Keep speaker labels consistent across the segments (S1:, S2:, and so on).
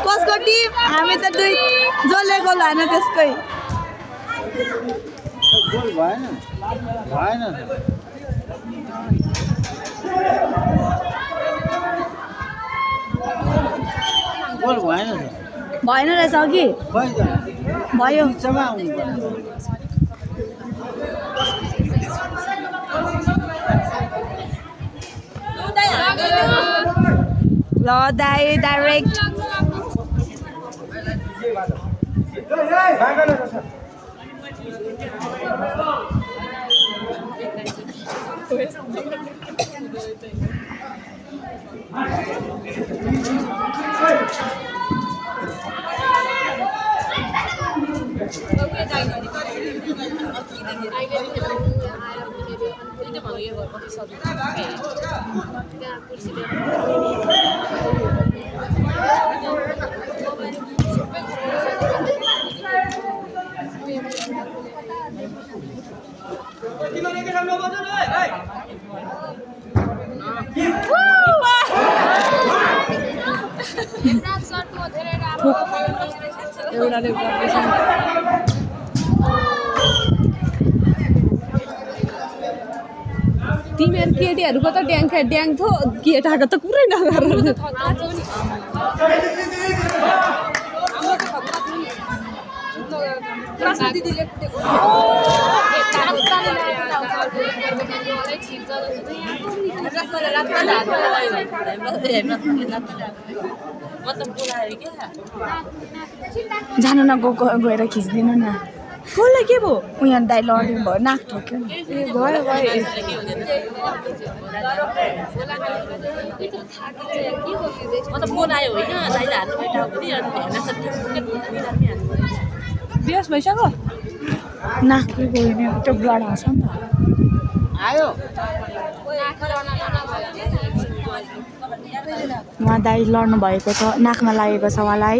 S1: कसको टिम हामी त दुई जसले गोल हाल्नु त्यसकै
S2: गोल भएन भएन गोल भएन
S1: भएन रहेछ अघि भयो ल दाइ डाइरेक्ट
S3: तिमीहरू केटीहरूको त ड्याङ थो केटाको त कुरै नगर
S1: जानु न गएर खिच्दिनु न
S3: कसलाई के भयो
S1: उहाँ दाइ लड्नु भयो नाक ठोक्यो
S3: भयो बेहोस भइसक्यो
S1: नाकले गयो नि त्यो ब्लड आउँछ नि त
S2: आयो
S1: उहाँ दाइ लड्नु भएको छ नाकमा लागेको छ उहाँलाई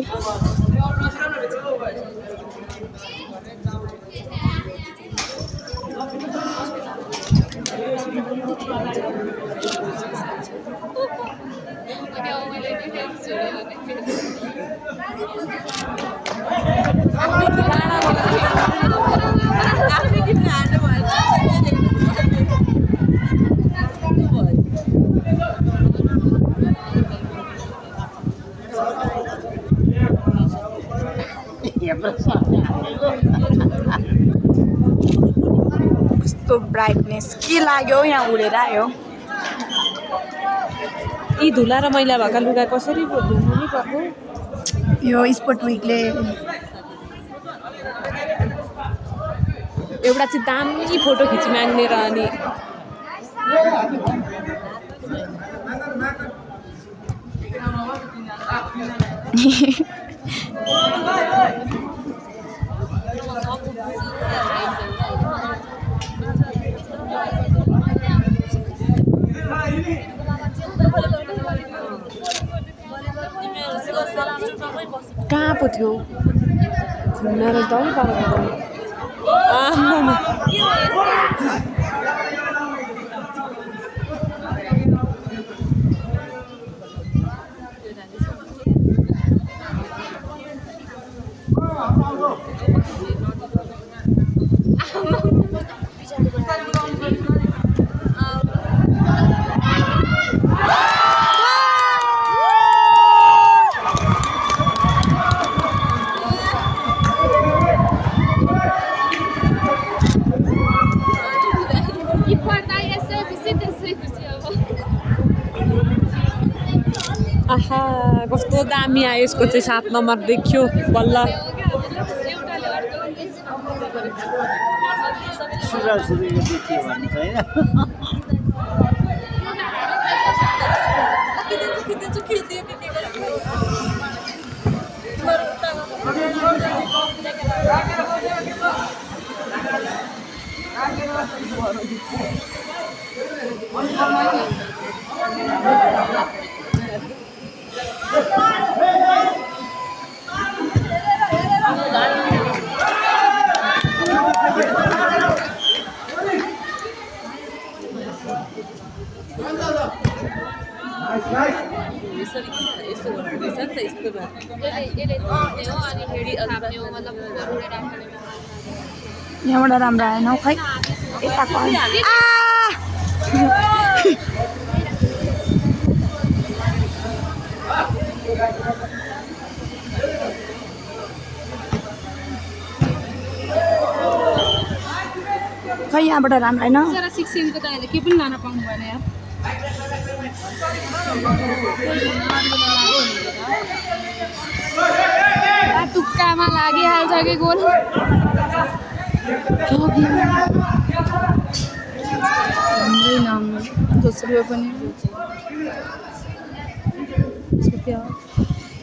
S1: कस्तो ब्राइटनेस के लाग्यो यहाँ उडेर आयो
S3: यी धुला र मैला भएका लुगा कसरी धुनु नि पर्यो
S1: यो स्पोर्ट विकले
S3: एउटा चाहिँ दामी फोटो खिची माग्ने र अनि कहाँ पो थियो घुम्न र दौड पारेको आहा कस्तो दामी आयो यसको चाहिँ 7 नम्बर देखियो बल्ल
S2: सुरुको देखियो भने चाहिँ
S1: यहाँबाट राम्रो आएन हौ खै यताको खै यहाँबाट राम्रो आएन
S4: 16 को त अहिले के पनि लान पाउनु भएन यार तुक्कामा लागिहाल्छ कि गोल हाम्रै नाम दोस्रो पनि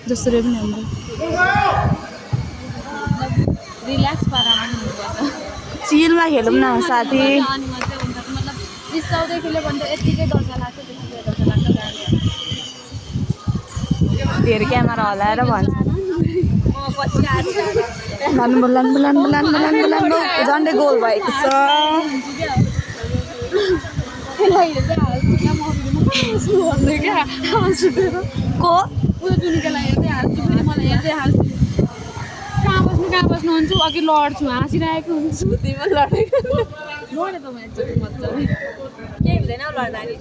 S4: दोस्रो पनि हाम्रो रिल्याक्स पारामा हुनुपर्छ
S1: चिलमा खेलौँ न साथी
S4: मतलब रिसाउँदैखेले भन्दा यत्तिकै डर लाग्छ त्यतिकै डर लाग्छ
S1: धेरै क्यामेरा हलाएर भन्छ झन्डै गोल भएको छ को कहाँ बस्नु हुन्छु अघि लड्छु हाँसिरहेको हुन्छु तिमीले लडेको लडे त म एकचोटि मजाले
S3: केही हुँदैन लड्दा नि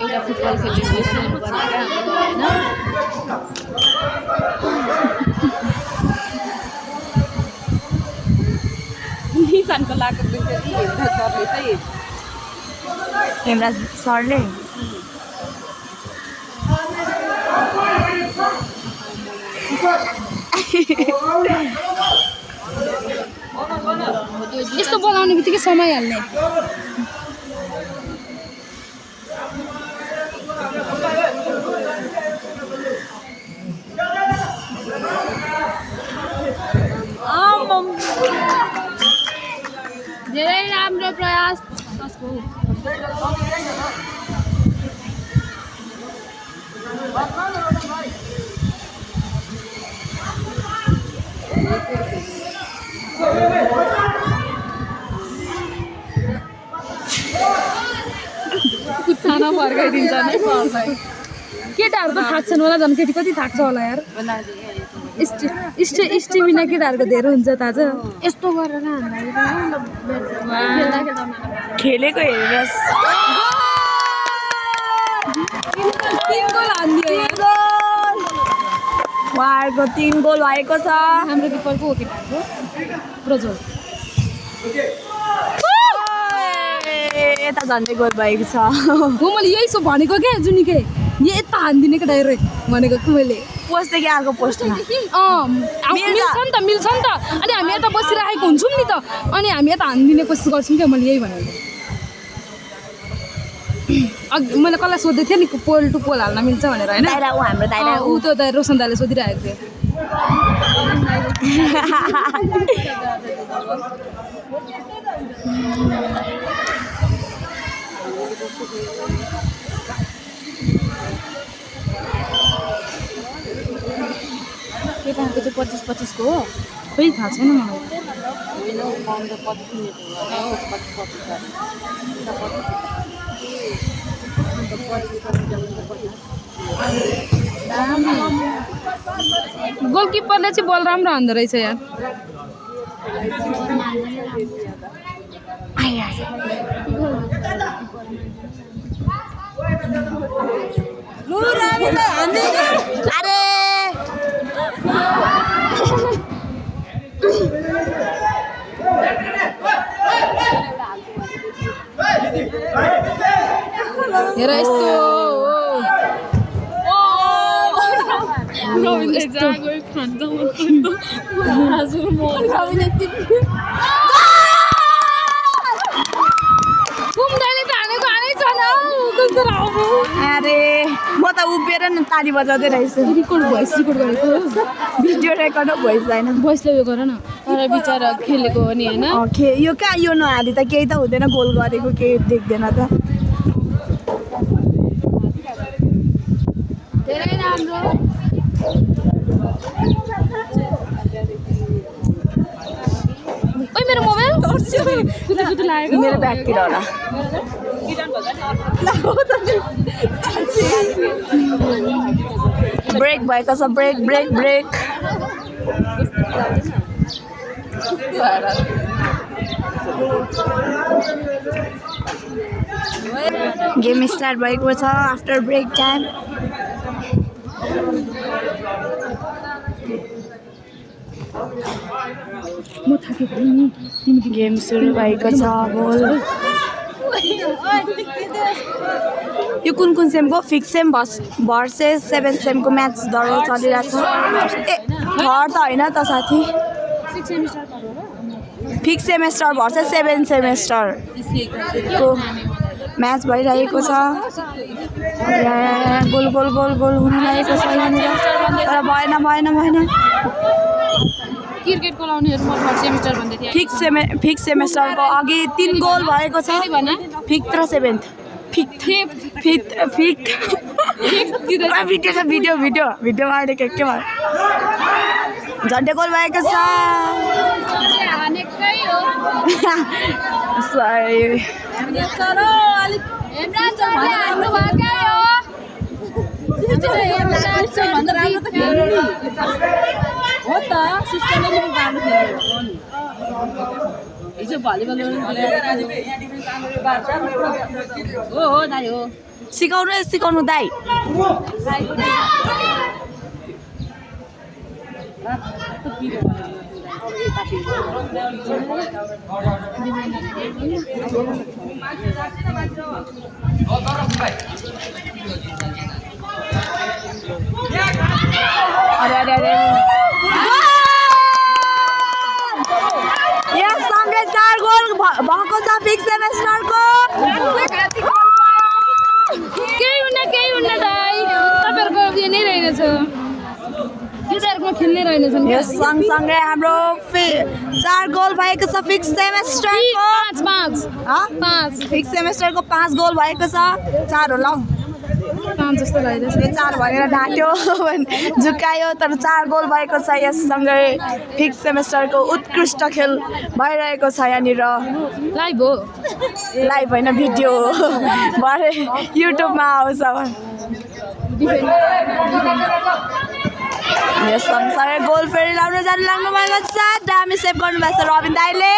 S4: एउटा फुटबल खेल्ने सुरु गर्ने क्या हाम्रो होइन निशानको लागेको त्यसरी हेर्दा सरले चाहिँ
S1: हेमराज सरले
S4: यस्तो बोलाउने बित्तिकै समय हाल्ने धेरै राम्रो प्रयास कसको कुत्तामा फर्काइदिन्छ नै सरलाई केटाहरू त थाक्छन् होला झन् केटी कति थाक्छ होला यार स्टेमिना केटाहरूको धेरै हुन्छ थाहा छ यस्तो गरेर
S1: खेलेको हेरेर
S4: 3 गोल हान्दियो यार
S1: उहाँहरूको 3 गोल भएको छ
S4: हाम्रो किपरको हो केटाहरूको प्रज्वल
S1: यता झन्डै गोल भएको छ
S4: हो मैले यही सो भनेको क्या जुनिकै यता हानिदिने क्या डाइरेक्ट भनेको कि मैले
S1: पोस्टदेखि आएको पोस्टमा
S4: मिल्छ नि त अनि हामी यता बसिरहेको हुन्छौँ नि त अनि हामी यता हानिदिने कोसिस गर्छौँ क्या मैले यही भनेको अघि मैले कसलाई सोध्दै थिएँ नि पोल टु पोल हाल्न मिल्छ भनेर होइन
S1: हाम्रो दाइरा
S4: ऊ त रोशन दाले सोधिरहेको थियो केटाहरूको चाहिँ 25-25 को हो खोइ थाहा छैन मलाई गोलकिपरले चाहिँ बल राम्रो हान्दो रहेछ यार
S1: अरे
S4: हेर यस्तो
S1: अरे
S5: म त उभिएर न ताली बजाउँदै रहेछु
S4: रिकर्ड गरेको
S5: भिडियो रेकर्ड भोइस छैन
S4: भोइसले उयो गर न तर बिचरा खेलेको हो नि होइन
S5: यो कहाँ यो नहाली त केही त हुँदैन गोल गरेको केही देख्दैन त
S4: धेरै राम्रो ओइ मेरो मोबाइल कुतु लागेको
S5: मेरो ब्यागतिर होला ब्रेक भएको छ break break break game start भएको छ आफ्टर ब्रेक टाइम
S4: म थाकेको नि
S5: गेम सुरु भएको छ बोल यो कुन सेमको फिक्स सेम भर्सेस 7 सेमको म्याच दरो चलिरहेछ ए थर्ड त होइन त साथी फिक्स सेमेस्टर भर्सेस 7 सेमेस्टरको म्याच भइरहेको छ गोल गोल गोल गोल हुन लागेको छ यहाँनिर तर भएन
S4: क्रिकेटको लाउनेहरू म थर्ड सेमिस्टर भन्दै थिएँ
S5: फिक्स सेमेस्टरको अघि 3 गोल भएको छ फिफ्थ र सेभेन्थ फिफ्थ भिडियोमा अहिले के भयो झन्डे गोल भएको छ
S1: हो त सिस्टमले पनि राम्रो खेलेको हो नि हिजो भलिबल हो दाइ हो
S5: सिकाउनु दाइ अरे यससँगै 4 गोल भएको छ फिक्स सेमेस्टरको
S4: केही हुन्न दाइ तपाईहरुको यो नै रहेछ केटाहरुको खेल्ने रहेछन्
S5: यस सँगसँगै हाम्रो 4 गोल भएको छ फिक्स सेमेस्टरको 5 फिक्स सेमेस्टरको 5 गोल भएको छ 4 होला
S4: 5 जस्तो लागिरहेछ
S5: 4 भनेर ढाट्यो झुकायो तर 4 गोल भएको छ यससँगै फिक्स सेमेस्टरको उत्कृष्ट खेल भइरहेको छ यहाँनिर
S4: लाइभ हो
S5: लाइभ होइन भिडियो भरे युट्युबमा आउँछ यस सँगसँगै गोल फेरि लाग्नु भएको छ दामी सेभ गर्नुभएको छ रबिन दाइले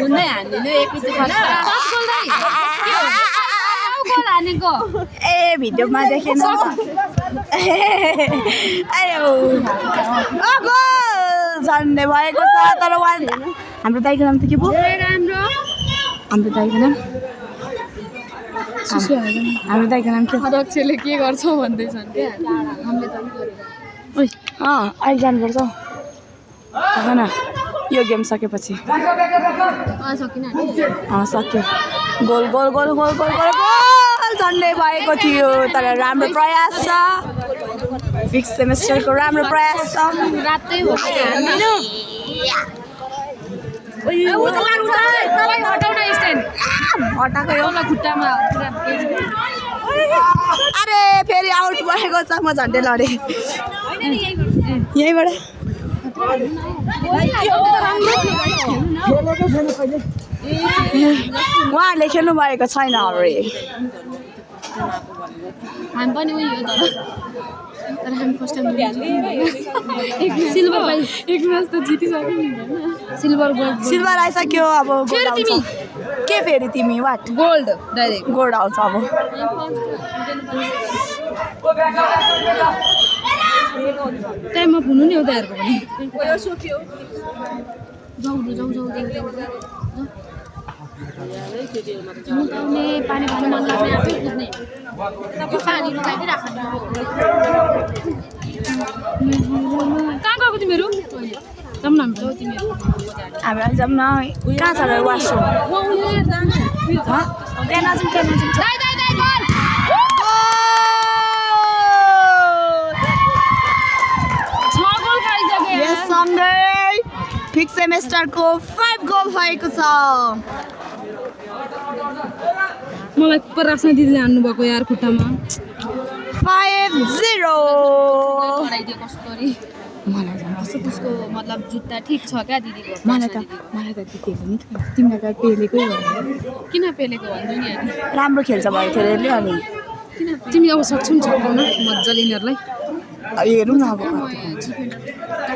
S1: हुँदै हान्दिनु एकैचोटि
S4: गोल हानेको
S5: ए भिडियोमा देखेन गोल झन्डै भएको छ तर हाम्रो दाइको नाम त के भयो हाम्रो दाइको नाम के
S4: अध्यक्षले के गर्छ भन्दैछन् के
S5: अहिले जानुपर्छ हो न यो गेम सकेपछि सक्यो goal goal goal goal goal goal goal झन्डै भएको थियो तर राम्रो प्रयास छ फिक्स सेमेस्टरको राम्रो प्रयास छ
S4: रातै हो
S5: हटाएको यो
S4: खुट्टामा
S5: अरे फेरि आउट भएको छ म झन्डै लडेँ यहीँबाट उहाँहरूले खेल्नु भएको छैन अरे
S4: हामी पनि उयो तर हामी फर्स्ट टाइम सिल्भर एक म्याच त जितिसक्यो नि
S5: सिल्भर आइसक्यो अब
S4: तिमी
S5: के फेरि तिमी वाट
S4: गोल्ड डाइरेक्ट
S5: गोल्ड आउँछ अब
S4: टाइममा हुनु नि हो दाइहरुको पनि जाऊ पानी खानु मन लाग्ने आफै बुझ्ने पानी लगाइदिइ राख्नु कहाँ गएको तिमीहरू जाऊँ न
S5: हामी जाऊँ न कहाँ छ र वासरुम त्यहाँ नजिक
S4: दाइ गोल छ गोल खाइसक्यो
S5: यससँगै फिक्स सेमेस्टरको 5 गोल भएको छ
S4: मलाई परास्ना दिदीले हान्नु भएको यार खुट्टामा
S5: 5-0
S4: गराइदियो कस्तरी
S5: मलाई झन्
S4: त्यसको मतलब जुत्ता ठिक छ क्या दिदीको
S5: मलाई त दिदीले नि तिमीलाई त पेलेकै हो
S4: किन पेलेको भन्नु नि अनि
S5: राम्रो खेल्छ भयो खेलेले अनि
S4: तिमी अब सक्छौ नि छक्काउन मजाले यिनीहरूलाई
S5: हेरौँ न अब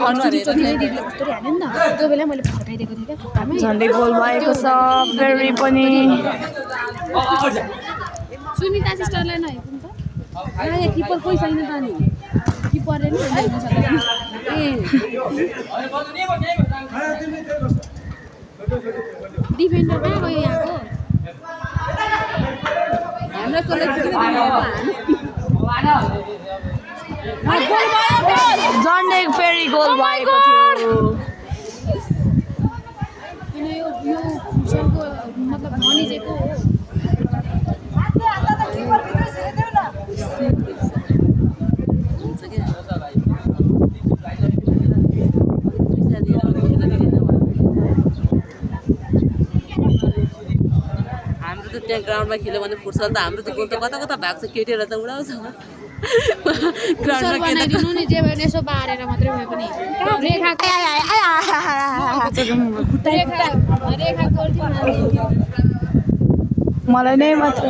S4: दिदीले कस्तरी हान्यो नि त त्यो बेला मैले फर्काइदिएको थिएँ क्या खुट्टामै
S5: झन्डै गोल भएको छ फेरि पनि
S4: सुनिता सिस्टरलाई नहेर्नु त यहाँ किपर कोही छैन त नि किपरले नि हेर्नु सक्दैन ए डिफेन्डर कहाँ गयो यहाँको
S1: हाम्रो सेलेक्सन
S5: झन्डै फेरि गोल भएको थियो
S4: किन यो फुटबलको मतलब भनिजेको हो
S1: हाम्रो त त्यहाँ ग्राउन्डमा खेल्यो भने फुटबल त हाम्रो त गोल त कता कता भएको छ केटीहरूलाई त उडाउँछ ग्राउन्डमा
S4: बनाइदिनु नि जे भने यसो बारेर मात्रै भए पनि रेखा
S5: मलाई नै मात्र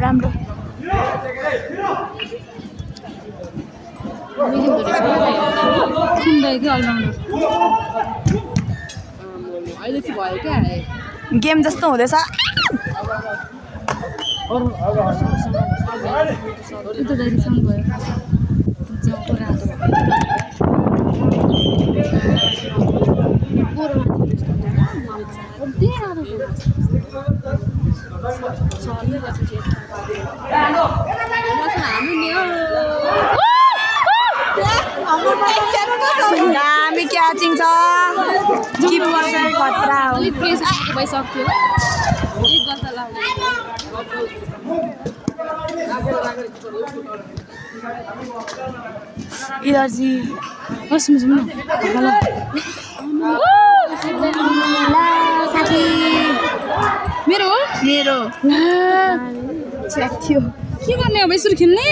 S5: राम्रो
S1: अहिले चाहिँ भयो क्या
S5: गेम जस्तो हुँदैछ दामी क्याचिङ छ किपर चाहिँ खतरा हो
S4: प्रेस भइसक्यो एक गल्ता लाउने
S5: इलर्जी
S4: कसम न
S5: साथी
S4: मेरो हो
S5: मेरो
S4: च्याक थियो के गर्ने अब यसरी खेल्ने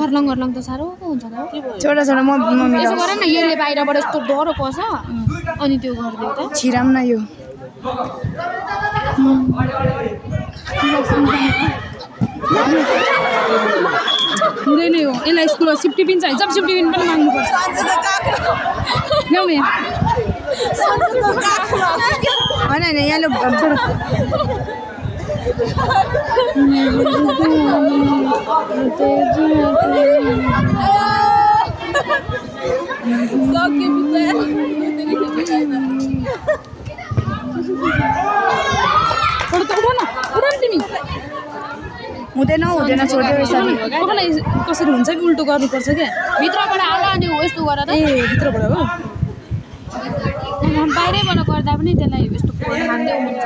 S4: हर्लङ त साह्रो हुन्छ त
S5: छोटा छोटा म
S4: यसो गर न यसले बाहिरबाट यस्तो डह्रो पस अनि त्यो गरिदियो त
S5: छिराम न यो
S4: हुँदैन यो यसलाई स्कुलमा सिफ्टी पिन चाहिन्छ सिफ्टी पिन पनि माग्नुपर्छ ल्याउने
S5: होइन यहाँ हुँदैन छोड्दै
S4: कसरी हुन्छ कि उल्टो गर्नुपर्छ क्या भित्रबाट हाल अनि यस्तो गर ए भित्रबाट हो बाहिरैबाट गर्दा पनि त्यसलाई यस्तो खाँदै हुन्छ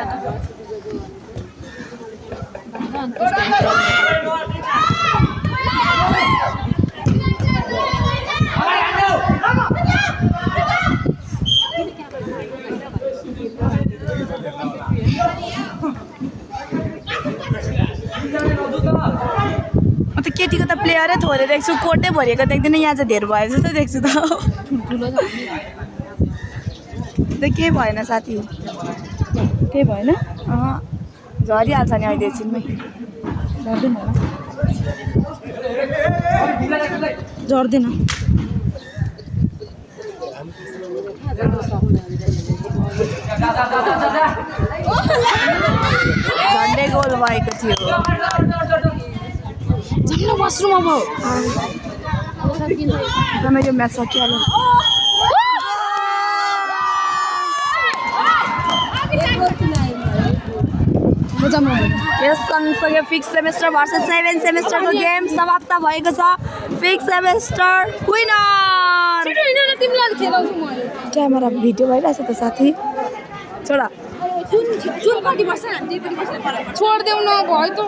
S5: त केटीको त प्लेयरै थोरै देख्छु कोटै भरिएको देख्दैन यहाँ चाहिँ धेर भयो जस्तो देख्छु त त्यो केही भएन साथी
S4: केही भएन
S5: झरिहाल्छ नि अहिले एकछिनमै
S4: झर्दैन
S5: झन्डै गोल भएको थियो
S4: झन् वासरुममा भयो
S5: यो म्याच सकिहाल्यो यस सँगसँगै फिक्स सेमेस्टर भर्सेस 7 सेमेस्टरको गेम समाप्त भएको छ फिक्स सेमेस्टर विनर
S4: तिमीलाई खेलाउँछु म
S5: क्यामेरा भिडियो भइरहेछ त साथी छोडा
S4: जुन पार्टी बस्छ हामी त्यही पार्टी बस्छ छोडिदेऊ न भयो त